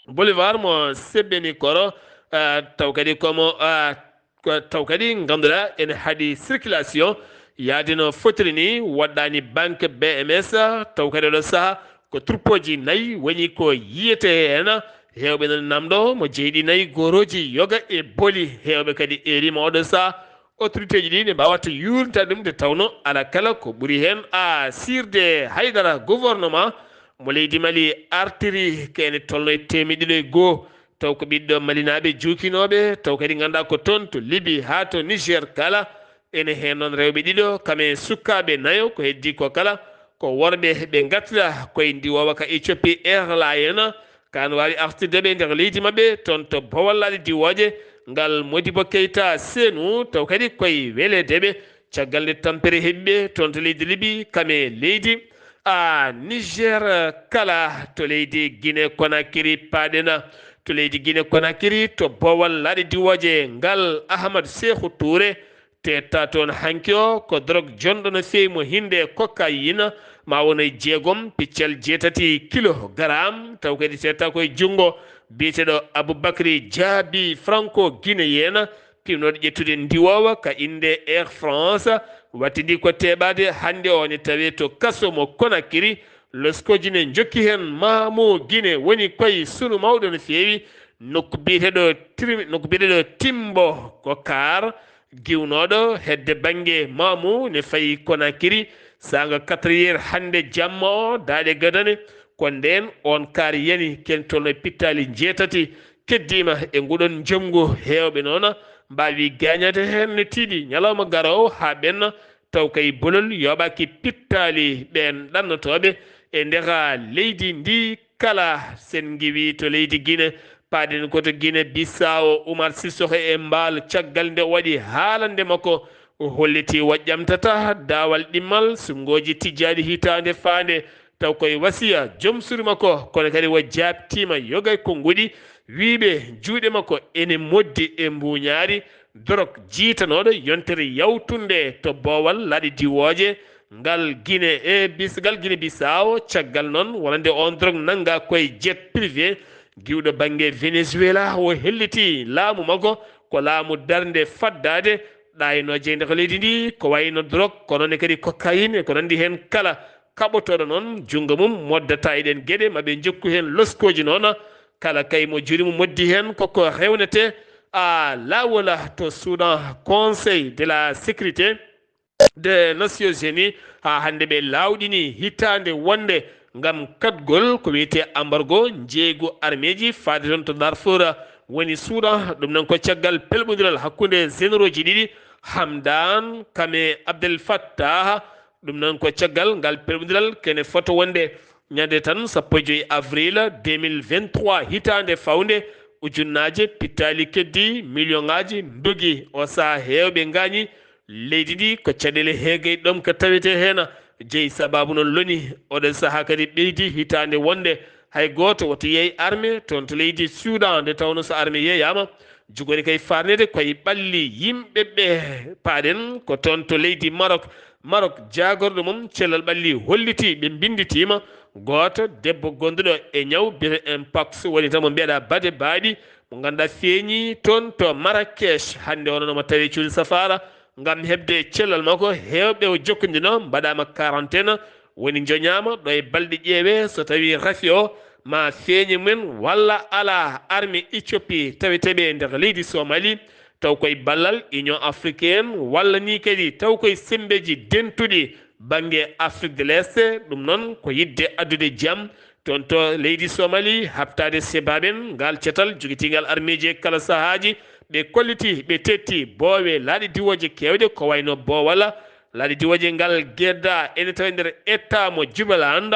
boulevard mo Sebenikoro, ah, taw kadi komo, ah, ko, taw kadi ngannduɗaa ene haɗi circulation yaade no fotiri ni, woɗɗaani banque B M S, taw kadi oɗo saha ko troupeauji nayi woni ko yiyete heen. Heewɓe nana namɗo mo jeyɗi nayi, goorooji yoga e boli. Heewɓe kadi eerima oɗo saha autorité ji ɗi ne mbaawata yuurnitaade ɗum, nde tawno ala kala ko ɓuri heen a siirde. Haydara gouvernement mo leydi Mali artiri ko ene tolno e teemedde ɗiɗo e goo, taw ko ɓiɗɗo malinaaɓe juukinooɓe, taw kadi ngannduɗaa ko toon to Libi haa to Niger kala. Ene heen noon rewɓe ɗiɗo, kam e sukaaɓe nayo, ko heddii ko kala ko worɓe ɓe ngattira koye ndiwoowa ka Éthiopie Airlines. Kaan waawi artirde ɓe nder leydi maɓɓe, toon to Bowal Laaɗe Diwooje, ngal Modibo Keita Senu, taw kadi koye weleede ɓe, caggal nde tampere heɓi ɓe, toon to leydi Libi, kam e leydi, a, Niger, kala to leydi Guinée Conakry paaɗen, to leydi Guinée Conakry, to Bowal Laaɗe Diwooje, ngal Ahmad Sékou Touré, teetta toon hanki o, ko drogue jonɗo no feewi mo hinde cocaïne, ma won e jeegom piccal jeetati kilogaram, taw kadi teetta koye junngo biyeteeɗo Aboubacry Diaby, franco-guinéen, piwnooɗo ƴettude ndiwoowa ka innde Air France. Wattidi ko teeɓaade hannde o ne tawee to kaso mo Conakry. Loskooji ne njokki heen, Maamu Guinée woni koye sunu mawɗo no feewi, nokku biyeteeɗo Tri-, nokku biyeteeɗo Timbo ko kaar. Giwnooɗo hedde bannge Maamu ne fayi Conakry saanga quatre heures hannde jamma o, daaɗe gadane. Ko ndeen oon kaar yani, ken tolno e pittaali njeetati keddiima e nguɗon njomngu. Heewɓe noon mbaawi gaañaade heen no tiiɗi. Ñalawma garoowo haa ɓenna, taw kay bolol yooɓaaki pittaali ɓeen ɗannotooɓe e ndeka leydi ndi kala sen ngiwi to leydi Gine, paaɗen ko to Gine Bissaawo, Umar Sissoko e Mbaal, caggal nde o waɗi haalande makko, o holliti o ƴamtata daawal ɗimmal sunngooji tijjaaɗi hitaande faande, taw koye wasiya joom suudu makko, kono kadi o jaabtiima yoga e konnguɗi, wiiɓe juuɗe makko ene moddi e mbuuñaari, dorog jiitanooɗo yontere yawtunde to boowal laaɗe diwooje, ngal Gine e bis-, ngal Gine Bissaawo, caggal noon wonande oon dorog nannga koye jet privé, giwɗo bannge Venezuela, o helliti laamu makko ko laamu darnde faddaade, ɗaaynoo jeyde ko leydi ndi, ko wayno dorog, ko noon ne kadi cocaïne, e ko nanndi heen kala, kaɓotooɗo noon, junngo mum moddata e ɗeen geɗe, ma ɓe njokku heen loskooji noon, kala kay mo juuɗe mum moddi heen, koko rewnete, a, laawol to Soudan, Conseil de la Sécurité des Nations Unies, haa hannde ɓe laawɗini hitaande wonde ngam kaɗgol ko wiyetee embargo njeeygu armeeji faade toon to Darfour woni Soudan. Ɗum noon ko caggal pelɓondiral hakkunde généraux ji ɗiɗi, Hamdan kame Abdel Fattah. Ɗum noon ko caggal ngal pelɓondiral kene foto wonde ñande tan sappo e joy avril deux mille vingt-trois, hitaande fawnde, ujunnaaje pittaali keddi, miliyoŋaaji ndogi. O sahaa heewɓe ngaañi. Leydi ndi ko caɗeele heegay ɗom ka tawetee heen. Jeyi sabaabu noon loni, oɗo sahaa kadi ɓeydi hitaande wonde hay gooto wota yeey arme toon to leydi Soudan, nde tawnoo so arme yeeyaama, jogori kay faarneede koye ɓalli yimɓe ɓe. Paaɗen ko toon to leydi Maroc. Maroc, jaagorɗo mum cellal ɓalli holliti ɓe mbinnditiima gooto debbo gonduɗo e ñaw biyetee mpox, woni tan mo mbiyaɗaa bade baaɗi, mo ngannduɗaa feeñi toon to Marrakech. Hannde o noon omo tawi cuuɗi safaara ngam heɓde cellal makko. Heewɓe o jokkondino mbaɗaama quarantaine, woni njoñaama ɗo e balɗe ƴeewe so tawi rafi o ma feeñe mum walla alaa. Arme Éthiopie taweteeɓe nder leydi Somali, taw koye ballal Union Africaine walla ni kadi taw koye semmbeeji dentuɗi bannge Afrique de l'Est. Ɗum noon ko yiɗde addude jam toon to leydi Somali, haɓtaade sebaaben ngal catal jogitiingal armeeji e kala sahaaji, ɓe kolliti, ɓe tetti boowe laaɗe diwooje keewɗe, ko wayno boowal laaɗe diwooje ngal Gedda ene tawi nder État mo Jubaland.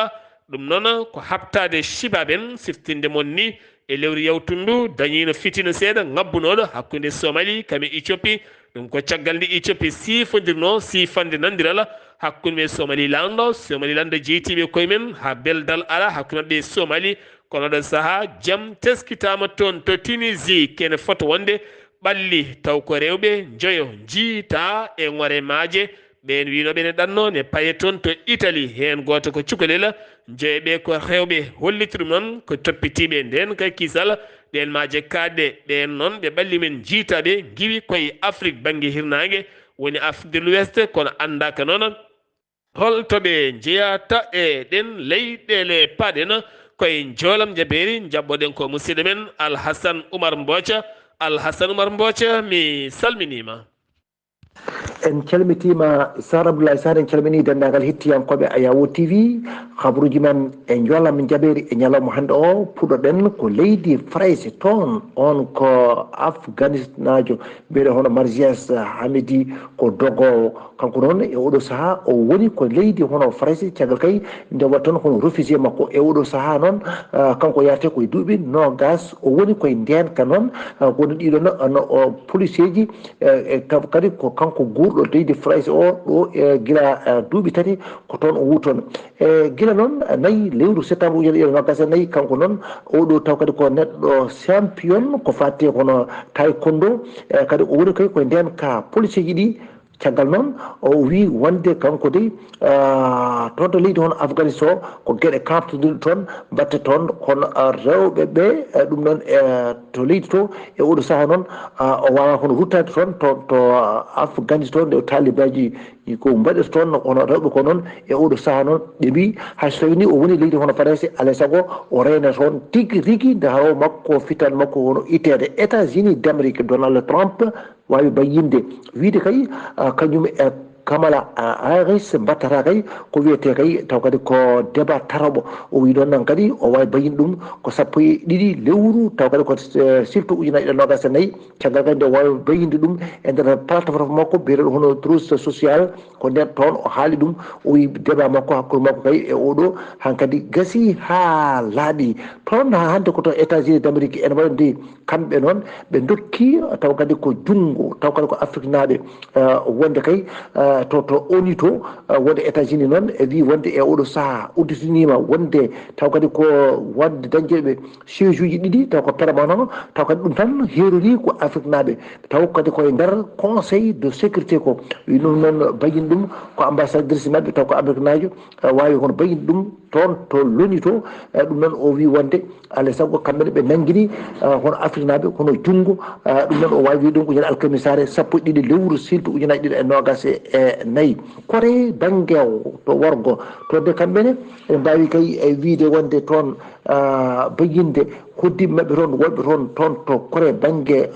Ɗum noon ko haɓtaade sibaaben, siftinde mon ni, e lewru yawtundu dañiino fitina seeɗa ŋabbunooɗo hakkunde Somali kame Éthiopie. Ɗum ko caggal nde Éthiopie siifondirnoo siifande nanondiral hakkunde mum e Somaliland. Somaliland jeytiiɓe koye mum haa beldal alaa hakkunde maɓɓe e Somali. Kono oɗo sahaa jam teskitaama toon to Tunisie, kene foto wonde ɓalli taw ko rewɓe njoyo njiitaa e ŋore maaje. Ɓeen wiynooɓe ne ɗannoo ne paye toon to Italie, heen gooto ko cukalel. Njoyo ɓe ko rewɓe, holliti ɗum noon ko toppitiiɓe ndeen kay kisal. Ɗeen maaje kaaɗɗe, ɓeen noon ɓe ɓalli mum njiitaaɓe ngiwi koye Afrik bannge hirnaange, woni Afrique de l'Ouest, kono anndaaka noon holto ɓe njeyata e ɗeen leyɗeele. Paaɗen koye njoolam njabeeri, njaɓɓoɗen ko musidɗo men Alhasan Umar Mbooca. Alhasan Umar Mbooca, mi salminiima. En calmitiima Sar Abdoulaye Sar, en calminii denndaangal hettiyankooɓe Ayawo T V. Habaruuji men e njoolam njabeeri e ñalawma hannde o, puɗɗoɗen ko leydi Farayse. Toon, oon ko Afganistanaajo biyeteeɗo hono Marzias Hamidi, ko dogoowo. Kanko noon, e oɗo sahaa, o woni ko leydi hono Farayse, caggal kay nde waɗi toon hono réfugié makko. E oɗo sahaa noon, ah, kanko yahrete ko e duuɓi noogas. O woni koye ndeenka noon, ah, woni ɗiɗo no, no, o, policier ji, eh, eh, kam-, kadi ko kanko guurɗo leydi Farayse o ɗo, eh, gila, eh, duuɓi tati ko toon o woni toon. E gila noon, nayi lewru septembre ujunere ɗiɗi e noogas e nayi, kanko noon, oɗo taw kadi ko neɗɗo champion ko faati hono taekwondo, e kadi o woni kay koye ndeenka policier ji ɗi. Caggal noon, o wii wonde kanko dey, ah, toon to leydi hono Afganistan o, ko geɗe kaaɓtodirɗe toon, mbaɗte toon, kono, ah, rewɓe ɓe, eh, ɗum noon, eh, to leydi to, e oɗo sahaa noon, ah, o waawaa hono ruttaade toon to, to, ah, Afganistan, nde taalibaaji ko mbaɗirta toon, hono rewɓe ko noon, e oɗo sahaa noon, ɓe mbii, hay so tawii ni o woni leydi hono Farayse, alaa e sago o reena toon tigi rigi, nde haraw makko, fittaandu makko hono itteede. États-Unis d'Amérique, Donald Trump, waawi bayyinde, wiyde kay, ah, kañum e Kamala Harris mbattata kay ko wiyetee kay taw kadi ko débat taroɓo. O wii ɗoon noon kadi o waawi bayin ɗum ko sappo e ɗiɗi lewru taw kadi ko silto ujunaaji ɗiɗi e noogaas e nayi. Caggal kadi nde o waawi bayinde ɗum e nder plateforme makko biyeteeɗo hono Truth Social, ko nder toon o haali ɗum. O wii débat makko hakkunde makko kay e oɗo hankadi gasi haa laaɓi. Toon haa hannde ko to États-Unis d'Amérique ene waɗa nde kamɓe noon ɓe ndokki taw kadi ko junngo taw kadi ko afriknaaɓe wonde kay to to oni to wonde États-Unis noon e wii wonde e oɗo sahaa udditiniima wonde taw kadi ko wonde dañjeeɓe siège uji ɗiɗi taw ko permanent taw kadi ɗum tan heerori ko afriknaaɓe taw kadi koye nder conseil de sécurité ko wi ɗum noon bayin ɗum ko ambassadrice maɓɓe taw ko ameriknaajo waawi kono bayin ɗum toon to loni to ɗum noon o wi wonde alay sago kamɓe ne ɓe nanngini hono afriknaaɓe kono junngo ɗum noon o waawi wi ɗum ko ñande alkamisaare sappo e ɗiɗi lewru silto ujunaaji ɗiɗi e noogaas e nayi. Kore bannge to worgo to de kamɓe ne eɓe mbaawi kay e wiide wonde toon bayinde hoddii maɓɓe toon wonɓe toon toon to kore bannge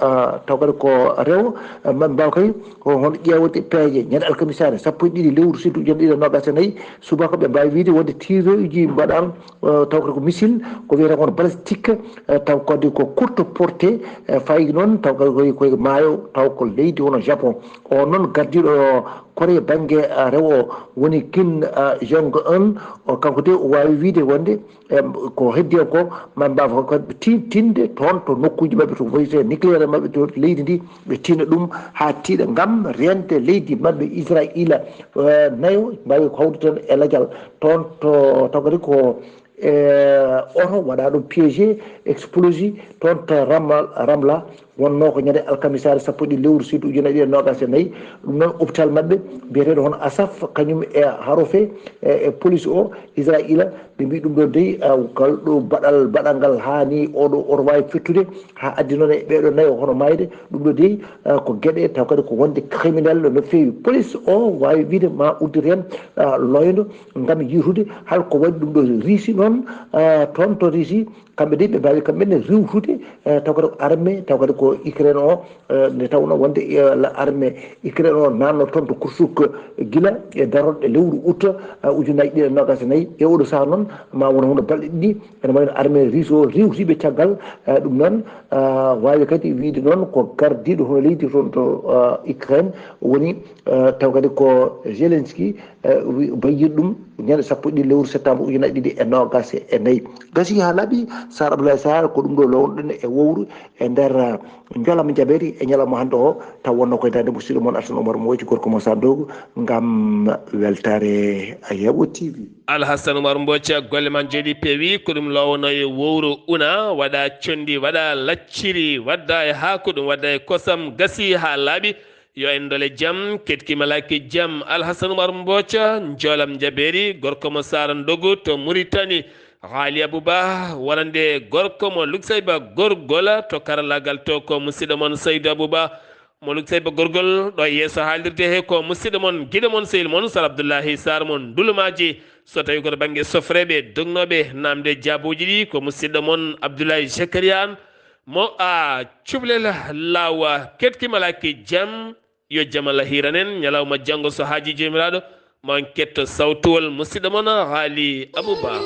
taw kadi ko rewo maɓɓe mbaawa kay hono ƴeewde peeje ñande alkamisaare sappo e ɗiɗi lewru silto ujunaaji ɗiɗi e noogaas e nayi subaka ɓe mbaawi wiide wonde tiireeji mbaɗaama taw kadi ko missile ko wiyetee kono balistique taw kadi ko courte portée fayi noon taw kadi koye koye maayo taw ko leydi hono Japon o noon gardiiɗo Corée bannge rewo o woni Kim Jong Un o kanko de o waawi wiide wonde ko heddi hen ko ma mbaaw kadi tintinde toon to nokkuuji maɓɓe to wayte nucléaire maɓɓe to leydi ndi ɓe tina ɗum haa tiiɗa ngam rende leydi maɓɓe Israayiila nayo mbaawi ko hawrude toon e lajal toon to taw kadi ko e oto waɗa ɗum piégé explosé toon to Ramla wonnoo ko ñande alkamisaare sappo e ɗiɗi lewru suudu ujunaaji ɗiɗi e noogaas e nayi ɗum noon hôpital maɓɓe biyeteeɗo hono Asaf kañum e Harofe e police o Israayiila ɓe mbii ɗum ɗo dey kalɗo baɗal baɗal ngal haani oɗo oto waawi fettude haa addi noon e ɓeeɗo nayo hono maayde ɗum ɗo dey ko geɗe taw kadi ko wonde criminel no feewi police o waawi wiide ma uddit heen loyndo ngam yiitude hol ko waɗi ɗum ɗo Riisi noon toon to Riisi kamɓe de ɓe mbaawi kamɓe ne riiwtude taw kadi ko armée taw kadi ko Ukraine o nde tawnoo wonde armée Ukraine o naatno toon to Kursk gila e darorɗe lewru août ujunaaji ɗiɗi e noogaas e nayi e oɗo sahaa noon ma won hono balɗe ɗiɗi ene wayno armée Riisi o riiwtiiɓe caggal ɗum noon waawi kadi wiide noon ko gardiiɗo hono leydi toon to Ukraine woni taw kadi ko Zelensky bayyir ɗum ñande sappo e ɗiɗi lewru septembre ujunaaji ɗiɗi e noogaas e nayi gasi haa laaɓi Sar Abdoulaye Sar ko ɗum ɗo lownoɗen e wowru e nder jolam jaɓeeri e ñalawma hannde o taw wonno koye darde musidɗo mon Alsan Oumar Mbodj gorko mo Sandogu ngam weltaare Ayabo T V. Alhassan Oumar Mbodj golle ma jooɗi peewi ko ɗum lowono e wowru una waɗa condi waɗa lacciri wadda e haako ɗum wadda e kosam gasi haa laaɓi yo en ndole jam ketkima laki jam Alhassan Oumar Mbodj jolam jabeeri gorko mo Sara Ndogu to Mauritanie Haali Abouba wonande gorko mo Luksayba Gorgol to karallagal to ko musidɗo mon Saydou Abouba Moluk Seyba Gorgol ɗo e yeeso haalirde he ko musidɗo mon giɗo mon sehil mon Sar Abdoullahi Sar mon Ndulumaaji so tawi koto bannge sofreeɓe dognooɓe naamde jaabuuji ɗi ko musidɗo mon Abdoullahi Zakaria Anne mo a cuɓlel laawa keɗki malaaki jam yo jam Allah hiiran en ñalawma janngo so haaji joomiraaɗo Mo en ketto sawtuwol musidɗo mon Haali Abouba.